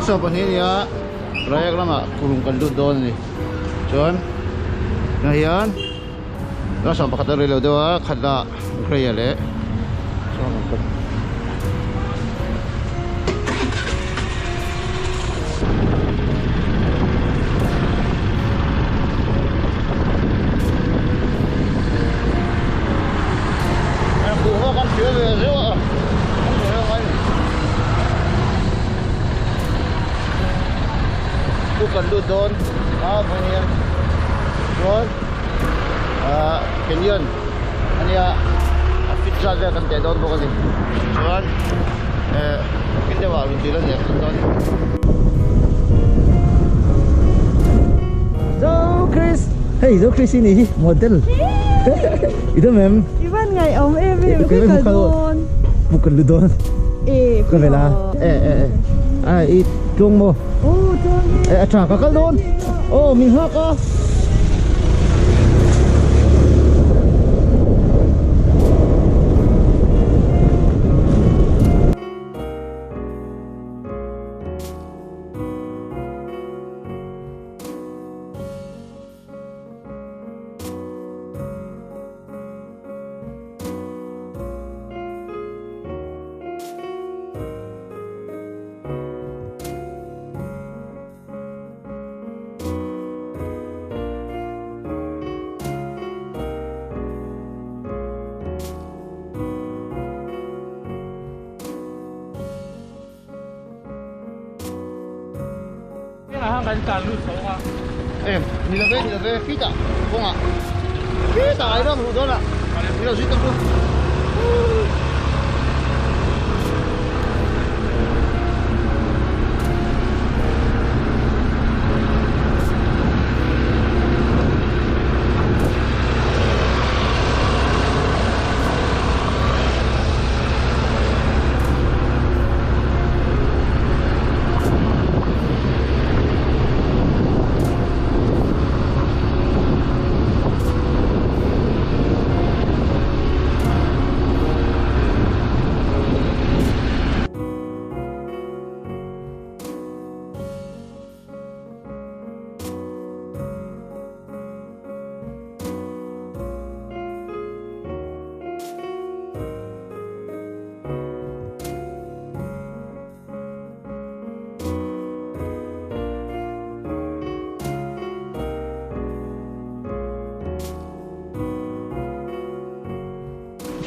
Sawmpahnih a ni a Rayak lamah kurung kan lut dawn a ni chuan tunah hian dar sawmpakhat a rei lo deuh a khat ah grey a leh chuan an kal. Kan lut dawn a vawiin hian chuan ah canyon ania a fit zat vel kan teh dawn bawk a ni chuan eh fit deuh ah rawn dil a ni ang dawn. Zo Chris hei Zo Chris i nih hi model i dam em? I van ngaihawm em em ka kal dawn. Puk kan lut dawn. E ka vela e e e a i tluang maw? Aw tluang e a tha ka kal dawn. Aw min nghak a. Em ni lo ve ni lo ve khitah kawngah khitah ai ram ruh dawn a ni lo zui tak chu.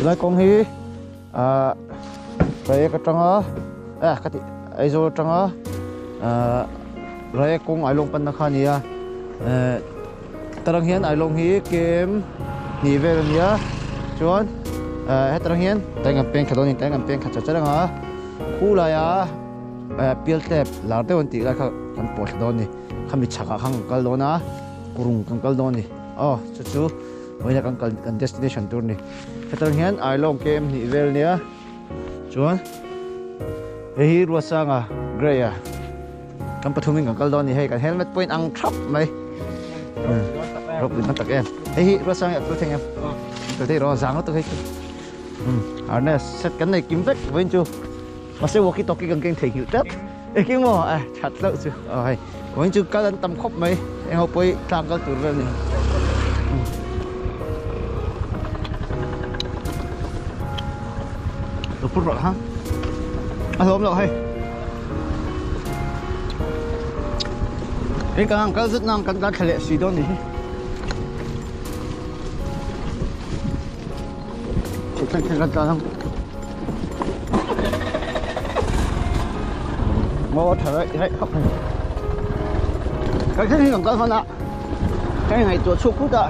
Tilai kawng hi ah Raek atanga eh ka tih Aizawl atanga ah Raek kawng Ailawng panna kha a ni a eh Tarang hian Ailawng hi kem hnih vel a ni a chuan eh hetarang hian tlai kan peng thla dawn a ni tlai kan peng thla chat chat ang a khu laia eh pial tlep lar deuh an tih lai kha kan pawh thla dawn a ni khami chhakah khan kan kal dawn a kurung kan kal dawn a ni aw chu chu vawiina kan kal kan destination tur a ni hetarang hian Ailawng kem hnih vel a nia chuan hei hi Ruatsanga grey a. Kan pathumin kan kal dawn a ni hei kan helmet pawhin ang thap mai ropui dawn tak em hei hi ruatsang hi a kal thei em kal thei rawh zang lutuk hei chu harness set kan nei kim vek vawiin chu mahse walkie talkie kan keng theihnghilh tlat e keng maw a that hlauh chu aw hei vawiin chu kal an tam khawp mai eng ho pawh hi tlang kal tur vel a ni. Lo phur rawh ha a hlawm loh hei. Hei kan ang kal zet nang kan tlan thla leh si dawn ni hi. Thei thleng thleng kan tlan ang. Ngaw tha raih raih khawp mai. Kan thleng hi kan kal hman a. Hei ngaihtuah chhuak phut a.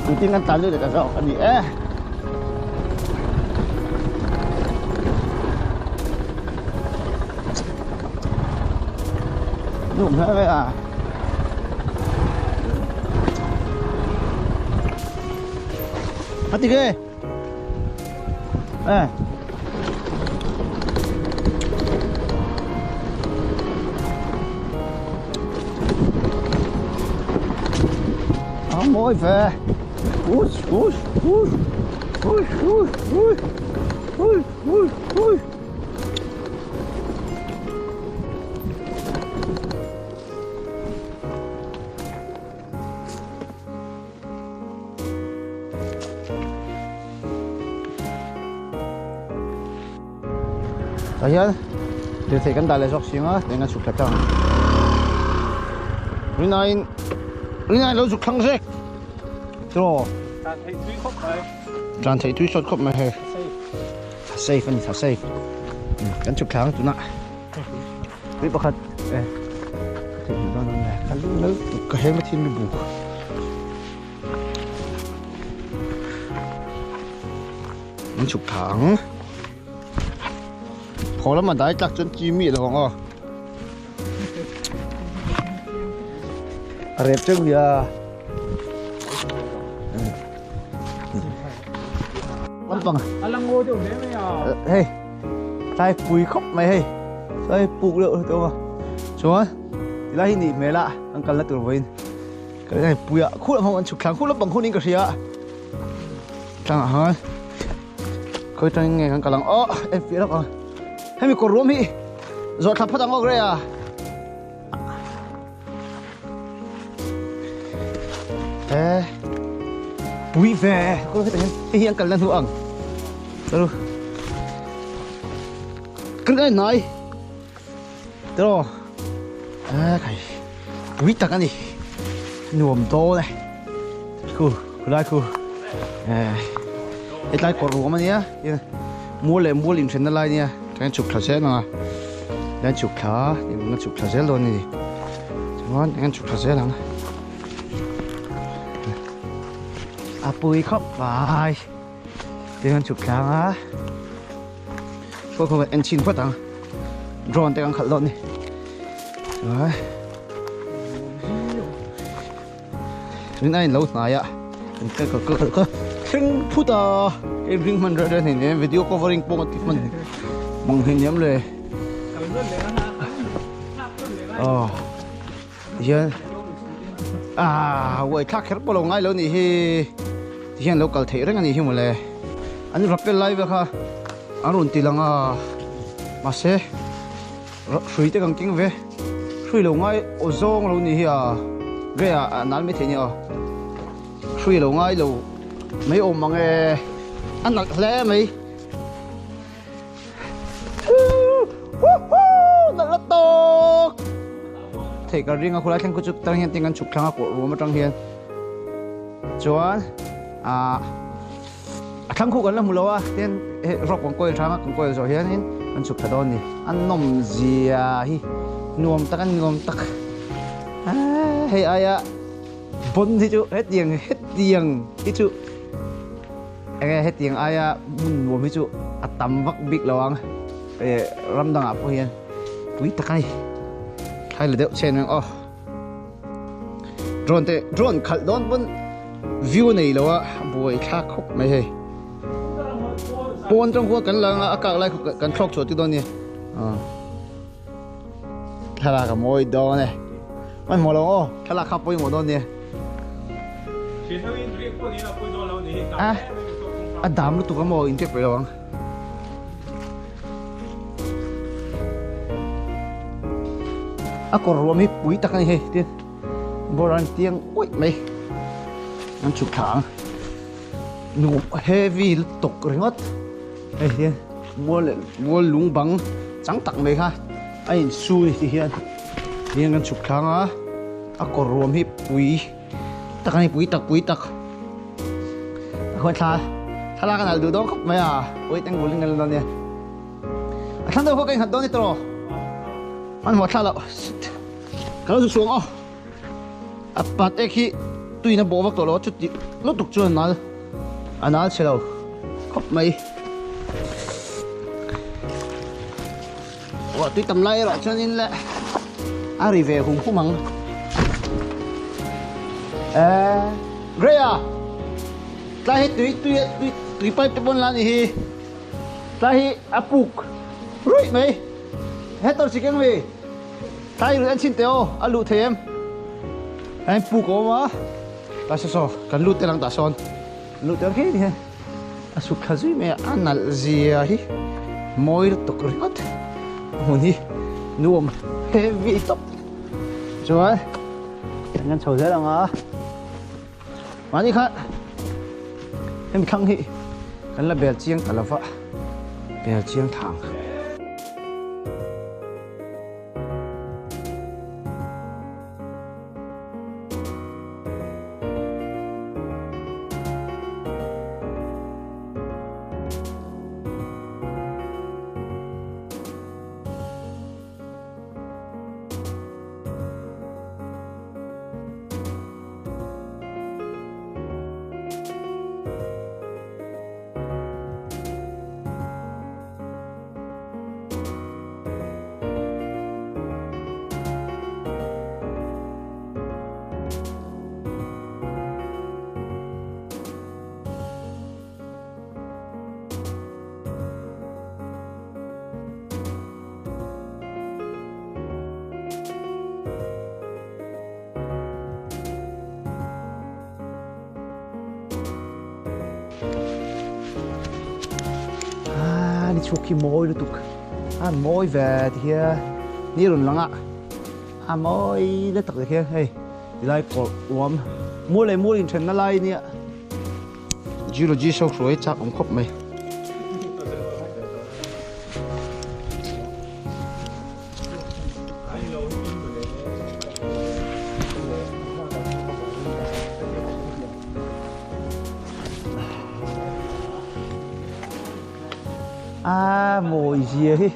Engtin kan tlan lut leh ta zawk a ni e. Nuam hle mai a. A ti ke. Eh. A mawi ve. Ui ui ui ui ui ui ui ui ui. Tah hian lirthei kan dah leh zawk si ang a eng a chhuk thla tlang ang. Rinaiin rinaiin lo zuk thlang zek tiraw. Tlan theih tui khawp mai. Tlan theih tui sawt khawp mai hei. A safe a ni tha safe. Kan chhuk thla ang tunah. Tui pakhat e theih hmuh dawn ang le. Ka lu nal tuk ka helmet hi mi buk. An chhuk thla ang. Haw lama dai tlak chuan chi mi lo ang aw. A rep cheu nia. Lampang. A lang ngaw deuh hle mai a. Hei. Tlai pui khawp mai hei. Tlai puk deuh deuh a. Chuan tilai hi nih hmel a an kalna tur vawiin. Ka hei puia khur lam ho an chhuk thlang khur lampang hun in ka hria. Tlangah khan khawi tangin nge kan kal ang aw en fiah lawk ang. Hemi kawr ruam hi zawh thla phawt ang awk rei a. He pui ve kawr hetah hian hei hi an kalna hnu ang chu kan en hnai tiraw a khai pui tak a ni nuam dawn e khu khulai khu hetlai kawr ruam a nia mual leh mual inthenna lai nia kan chhuk thla zel ang a kan chhuk thla kan chhuk thla zel dawn a ni chuan kan chhuk thla zel ang a pui khawp mai tin kan chhuk thla ang a khaw khaw en chhin phawt ang drone te kan khalh dawn a ni chuan Tun a in lo hnai a kan kal kal kal kal thleng phut a hei ring hman reh reh hleinem video covering pawh a ti hman mang hleinem le aw tihian ah uai thlak kher pawh lo ngai lo nih hi tihian lo kal theih reng a nih hi mawle an rappel lai vel kha an rawn ti lang a mahse Hrui te kan keng ve. Hrui lo ngai aw zawng lo ni hi a ve a a nal mai thei nia aw. Hrui lo ngai lo mai awm ang e. A nalh hle mai. Nalh la tawk. Thei ka ring a khulai thleng khu chu tang hian tin kan chhuk thlang a kawh ruam atang hian. Chuan ah A thlang khu kan la hmu lo a, tin hei rock kan coil hrang a, kan coil zawh hianin kan chhuk thla dawn a ni. A nawm zia hi nuam tak a ni nuam tak. Hei aia bon hi chu hetiang hetiang hi chu enge hetiang aia hmun nuam hi chu a tam vak bik lo ang ram dangah pawh hian pui tak a ni. Thlai la deuh chen ang aw. Drone te drone khalh dawn pawn view a nei lo a buai thlak khawp mai hei pawn tang khuan kan lang a a kak lai khu kan thlawk chhuah tir dawn nia thlalak a mawi dawn e hmanhmawh lo aw thlalak kha pawimawh dawn nia a dam lutuk a maw inriak peih lo ang. A kawr ruam hi pui tak a ni hei tin bawr an tiang uaih mai an chhuk thla ang nu heavy lutuk ringawt hei hian mual leh mual lung bang chang tak mai kha a insu a ni ti hian tihian kan chhuk thlang a a kawr ruam hi pui tak a ni pui tak pui tak a khawi thla thlalak a nalh duh dawn khawp mai a wait angle in kan la dawn nia a thlang deuh khaw ka innghat dawn ni tawh hmanhmawh thla loh ka lo zu suang aw a pat ek hi tuin a bawh vak tawh lo a chuti lutuk chuan a nal a nal chhe lo khawp mai Ruah tui tam lai erawh chuanin le a ri ve hum hum ang. Eh, Grey a! Tlai hi tui tui tui tui pipe te pawn la ni hi. Tlai hi a puk ruih mai. Hetor chi keng mi. Tlai ruih an chhin teh aw, a luh thei em? Tlai puk a awm a. Ta saw saw, kan lut tel ang tah sawn. Lut tel khi ni hian. A suk thla zui mai a, a nalh zia hi mawi lutuk ringawt hmun hi nuam heavy tawp chuan kan chho zel ang a mahni kha Hemi thlang hi kan la bel chiang ta lova, bel chiang thang. Ah, ni chhuak khi mawi lutuk. A mawi ve ti hian ni rawn lang a. A mawi lutuk ti hian hei tilai kawr uam mual leh mual inthenna lai nia. Geology show hruai chak awm khawp mai. A mawi zia hi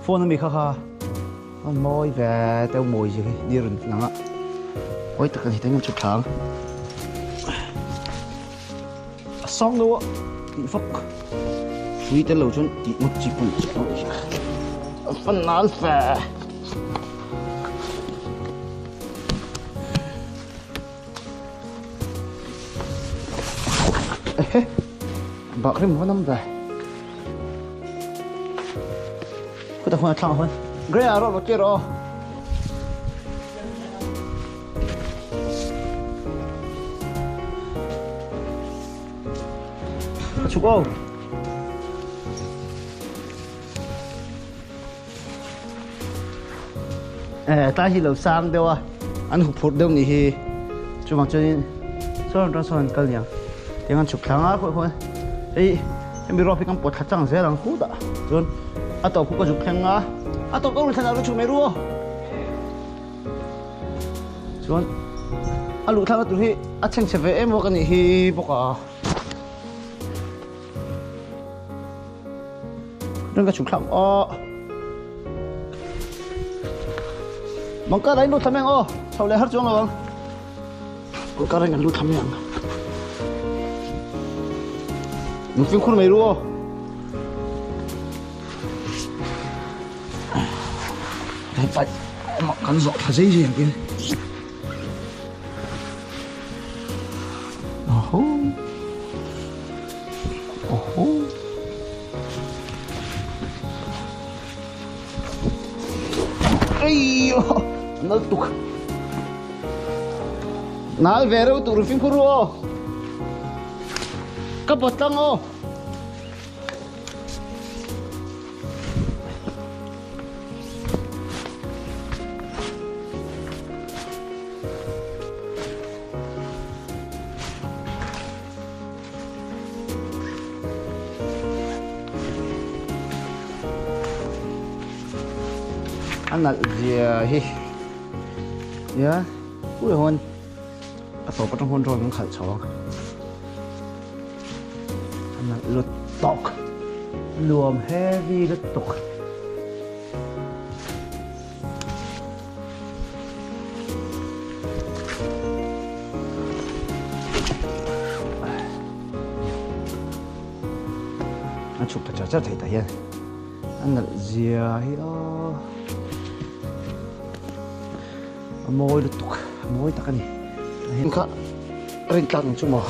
phone ami kha kha a mawi ve deuh mawi zia hi ni rawn lang a hawi tak ani teng chu thang a sawng deuh a tih vak hrui tel lo chuan tih ngawt chi pawh ni lo a fan nal fe. Ehe bak rim hawn awm ve khutah khuan a thlang ah khuan grey ah rawh tir rawh aw. A chhuk aw. Eh tlai hi lo sang deuh a an hup phurh deuh nih hi chuvang chuanin sawn atang sawn an kal niang tiang an chhuk thlang a khawi khawi hei hemi ruak hi kan pawt thla chang zel ang khutah chuan a tawp khu ka zuk thleng a a tawp ka rawn thlen ah rawn chhuk mai ru aw. Chuan a luh thlakna tur hi a chhengchhe ve em bawk a nih hi bawk a. Chuan ka chhuk thlak aw. Mangkar a in lut thla mai ang aw. Chho leh har chuang lo ang. Mangkar a in kan lut thla mai ang. Fimkhur mai ru aw. Hepai mah kan zawh thla zei zei ang in. Oho. Oho. Ei, nal tuk. Nal ve reuh tur fimkhur ru aw. Ka pawt tlang aw. A nalh zia hi nia ui hawn a tawp atang hawn drawn kan khalh chho ang a nalh lut tawk nuam heavy lutuk. A chhuk ta char char thei ta hian a nalh zia hi aw a mawi lutuk a mawi tak a ni kha rin tlak ang chu maw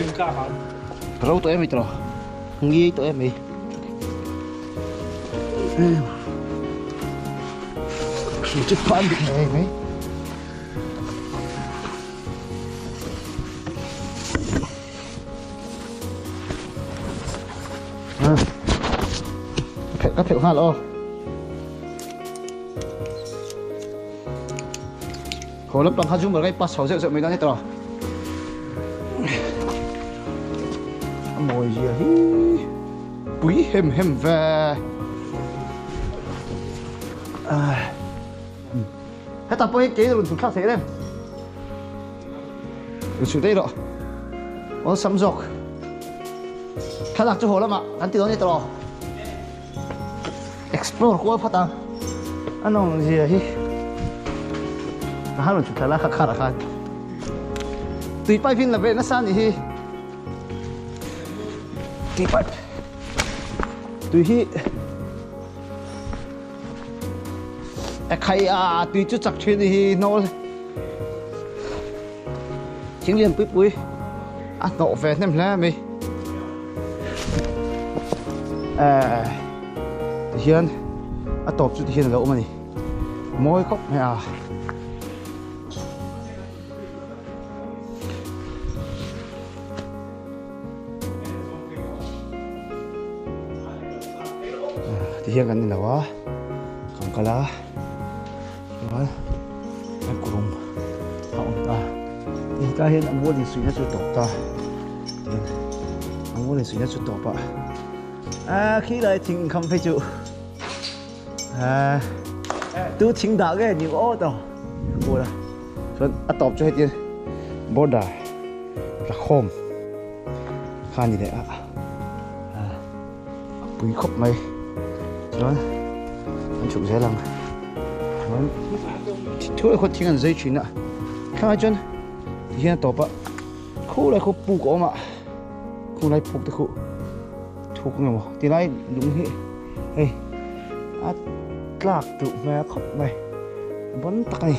rin tlak ang ro tawh em mai tawh ngi tawh em mai Hri chu phan dik mai mai. Ka pheuh nghal aw. Ho lampang kha zumar kai pass chho zeuh zeuh mai dawn ni tawh. mawi zia hi pui hem hem ve. Hetah pawh hi kei rawn chhuk thlak theih reng. Rawn chhuk daih rawh. Awlsam zawk. Thlalak chu haw lamah kan ti dawn ni tawh. Explore kual phawt ang. A nawm zia hi. Ka han rawn chhuk thla la kha kharah khan. Tui pipe in la ve nasa anih hi. Tui pipe. Tui hi A khai a tui chu chak thin hi hnawl thing lian pui pui a hnawh ve hnem hle mai eh tihian a tawp chu tihian a lo awm a ni mawi khawp mai a. Ti hian kan ni lo a kan kal a chuan a kurum a awm ta tin tlai hian a mual insuihna chu a tawp ta tin a mual insuihna chu a tawp a ah khi lai thing inkham phei chu ah tu thing dah nge ni aw tawh a chuan a tawp chu heti border rakhawm. Kha ni leh a a pui khawp mai chuan an chhuk zel ang chuan thu khaw thing an zai thin a thlangah chuan ti hian a tawp a khu lai khu puk a awm a khu lai puk te khu thuk nge maw ti lai lung hi hei a tlak duh hmel khawp mai bon tak a ni.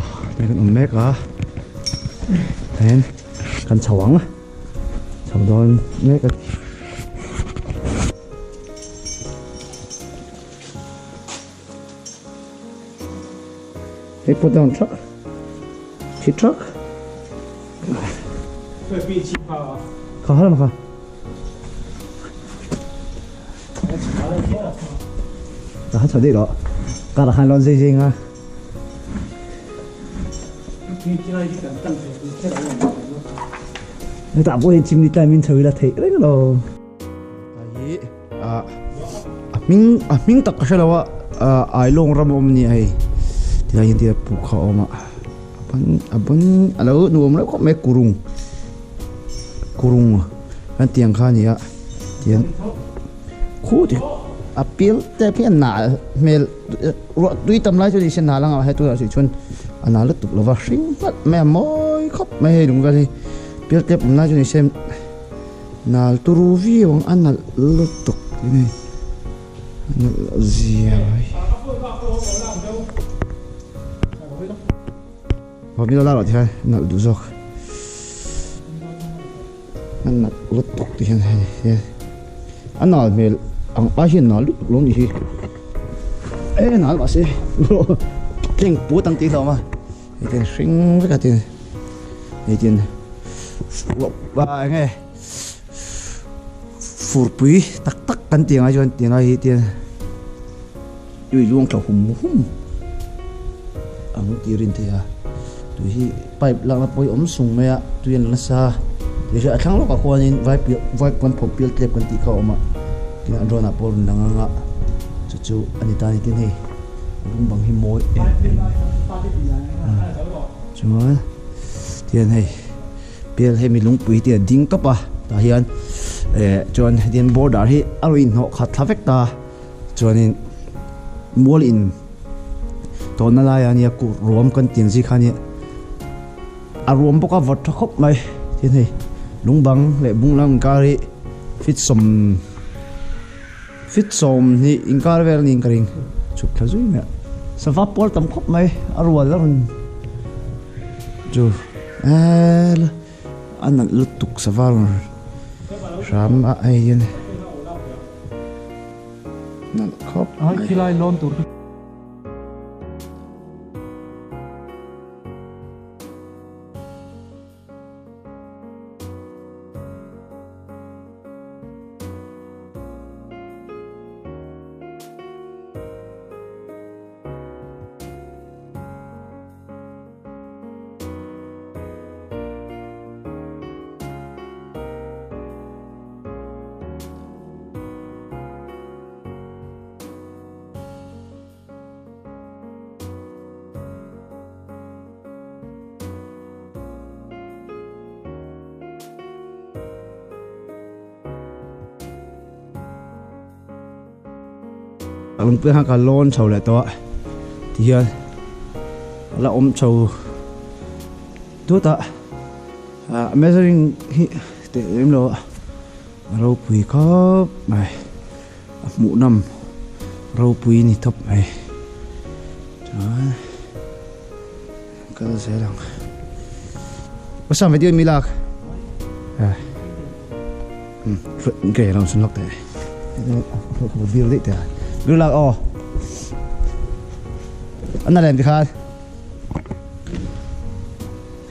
Aw hei kan awm mek a hian kan chho ang chho dawn mek a. Hei put down thak thi thak kha halam kha ta ha chho dei lo ka ra khan lon zei zei nga ta pawh hi chimni tlai min chho ila theih reng lo hi a hming a hming tak ka hre lo a Ailawng ram a awm a ni a hei tilai hian tia puk kha a awm a a ban a ban a lo nuam reuh khawp mai kurung kurung kan tih ang kha a ni a tihian khu ti a pial te khi a nal hmel ruah tui tam lai chu ni se nal anga hei tunah si chuan a nal lutuk lova hring hlat mai a mawi khawp mai hei lung vel hi pial tep awm lai chu ni se. Nal turu viau ang a nalh lutuk tih a nalh loh zia mai. Aw milo la loh ti hian nalh duh zawk a nalh lutuk ti hian hei hian a nal hmel ang ai hian nal lutuk lo ni hi e nal mahse tleng put ang tih hlawm a hei te hring vek a tin. Hei tin enge furpui tak tak kan tih angai chuan tih angai hi tian tui luang tla hum hum ang tih rin theih a tui hi pipe lakna pawh hi awm sung mai a tui an la nasa tui hi a thlang lawkah khuanin vai pial vai puan pho pial tlep kan tih kha a awm a tin an rawn ah pawh a rawn lang ang a chu chu a ni ta a ni tin hei a bung bang hi mawi em em a. Chuan tihian hei pial hei mi lungpui te a ding tawp a tah hian eh chuan hetiang border hi a rawn inhnawh khat thla vek ta chuanin mual in tawhna laiah ania kut ruam kan tih ang chi kha ania a ruam bawk a vawt tha khawp mai tin hei lung bang leh bung lam inkar hi feet sawm feet sawmhnih inkar vel a niin ka ring chhuk thla zui mai a sava pawl tam khawp mai a rual a rawn chu eee a nalh lutuk sava rawn hram a hei hian nalh khawp mai. Lungpui khan ka lawn chho leh tawh a tihian a la awm chho dut a ah measuring hi teh lem lo a a ropui khawp mai a hmuh nawm ropui ni tawp mai chuan kal zel ang What's up video mi lak ke lo sun lok te bir dei te bir lak o anh là làm gì khai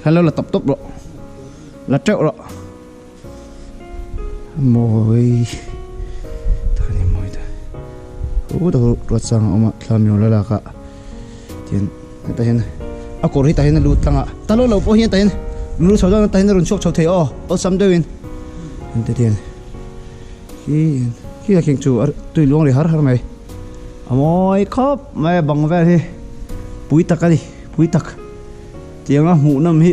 hello là tập tốc rồi là treo rồi mawi tak a ni mawi ta u tak ruat sang a awm a thla mi la lak a tihian hetah hian a kawr hi tah hian a lut tlang a ta lo lo pawh hian tah hian lu chho dawn tah hian a rawn chhuak chho thei aw awlsam deuhin ente tihian khi khi a kheng chu a tui luang ri har har mai a mawi khawp mai a bang vel hi pui tak a ni pui tak. Tianga hmuh nawm hi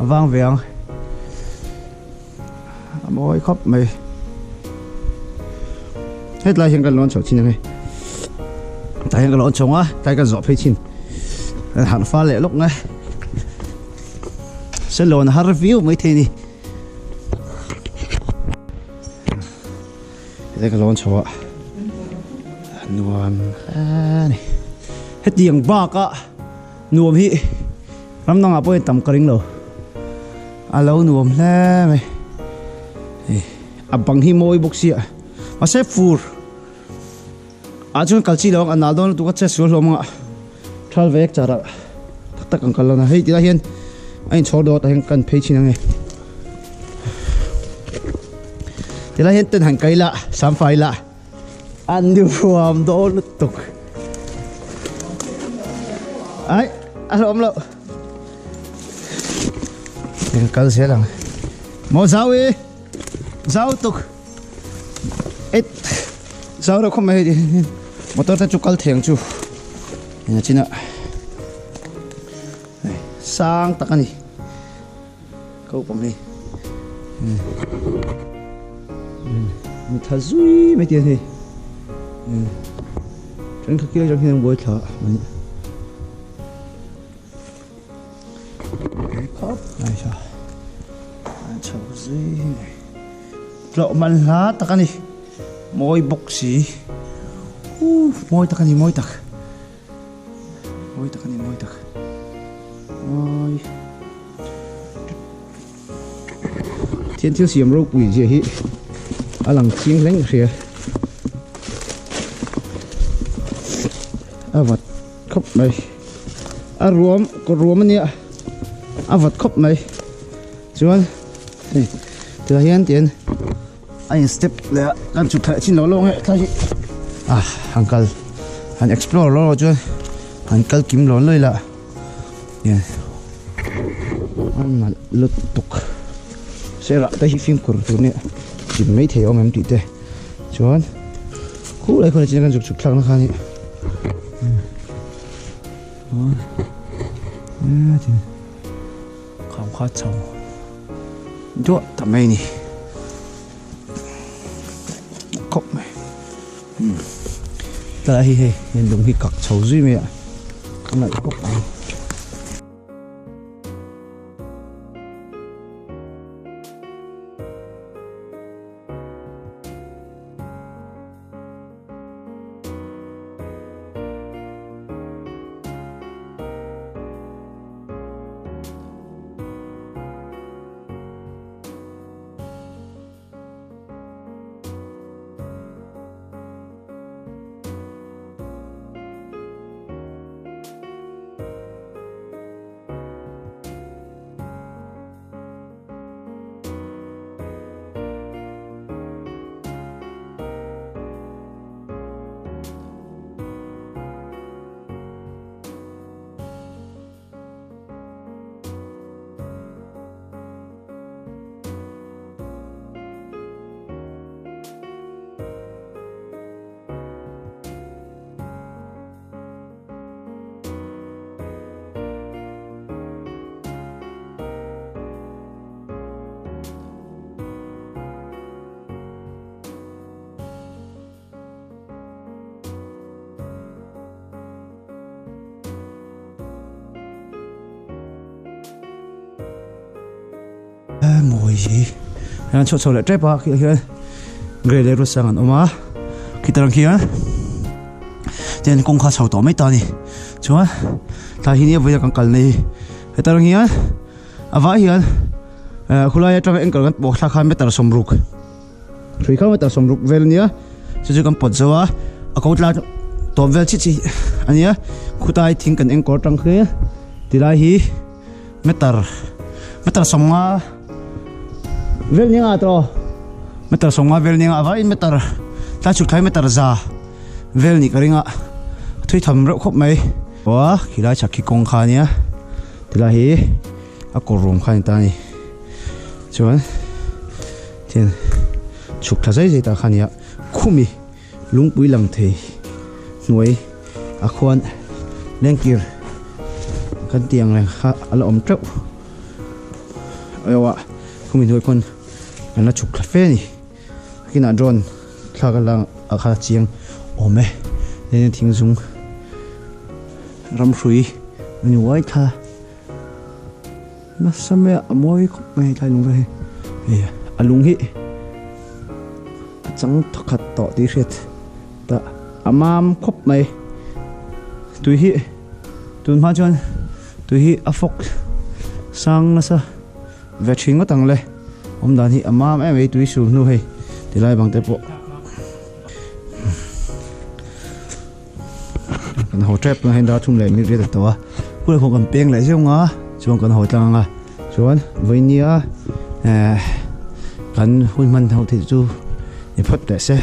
a vang ve ang a mawi khawp mai hetlai hian kan lawn chho thin ang hei tah hian ka lawn chho ang a tlai kan zawh phei thin kan harh fal leh lawk nge selawn a har viau mai thei a ni hetlai ka lawn chho a nuam hle a ni hetiang bak a. Nuam hi ram dangah pawhin tam ka ring lo. A lo nuam hle mai. Hei a bang hi mawi bawk sia. Mahse fur ah chuan kal chi lo ang a nal dawn lutuk a che sual hlawm anga thal vek char ah tak tak ang kal lo na. Hei tilai hian a inchhawr dawt ah hian kan phei thin ang e. Tilai hian ten han kai la samfai la. An ni ruam dawn lutuk. Ai, a hlawm lo. Kan kal zel ang. Maw zau i. Zau tuk. Et. Zau ro khawm mai hei. Motor te chu kal thei ang chu. Ina china. Sang tak ani. Ko pang hi. Mi tha zui mai tian hei. Then kha kil atang hian buai thla mai. Khawp mai tha. A chho zui mai. Tlawh man hla tak a ni. Mawi bawk si. Mawi tak a ni mawi tak. Mawi tak a ni mawi tak. Mawi. Thian thil siam ropui zia hi a lang chiang hleng ka hria. A vat khawp mai. A ruam kawr ruam a nia a vat khawp mai. Chuan hei tilai hian tian a in step leh a kan chhuk thlai chin lo lo ang e thlai hi ah han kal han explore lo lo chuan han kal kim lo lawi la. A nalh lutuk serah te hi fimkhur tur nia chim mai thei a awm em tih te chuan khulai khawnah chuan kan zuk chhuk thlak na kha a ni kham kha chho duah ta mai a ni khawp mai. Tlai hi hei heng lung hi kak chho zui mai a a ngaih bawk ang. Mawi hi hian chhuah chho leh tep a khi hian grey leh rawt sang an awm a khitarang khian tian kawng kha chho tawh mai ta a ni chuan tlai hi nia vawiin a kan kal nei hetarang hian a vai hian khulai atanga angle kan pawh thlak khan meter 60 Hrui kha meter 60 vel ania chu chu kan pawt zo a a ko tla tawp vel chih chih ania khutai thing kan engkawl tang khi tilai hi meter meter 50 vel nia nga tawh meter 50 vel nia nga avaiin meter tlai chhuk thlai meter 100 vel nih ka ring a thui tham reuh khawp mai aw khilai chhak khi kawng kha ania tilai hi a kawr rum kha a ni ta a ni chuan. Tin, chhuk tha zai zai ta kha nia khumi lungpui lang thei hnuai a khuan lengkir kan tih ang reng kha a la awm teuh ewa khumi hnuai khawn kan la chhuk thla fe a ni kinah drone thlak a lang a kha chiang awm e tin thingzung ramhrui a ni uai thla. Nasa mai a a mawi khawp mai tlai lung vel hi hei a lung hi a chang thawkhat tawh tih hriat tah a mam khawp mai tui hi tun hma chuan. Tui hi a fawk sang nasa ve thin ngawt ang le. Awm dan hi a mam em mai tui sul hnu hei tilai bang te pawh kan haw tep tunah hian dar thum leh minute riat a tawh a khulah khaw kan peng leh zeuh ang a chuan kan haw tlang ang a chuan vawinia eh kan hun hman ho theih chu ni phawt teh se.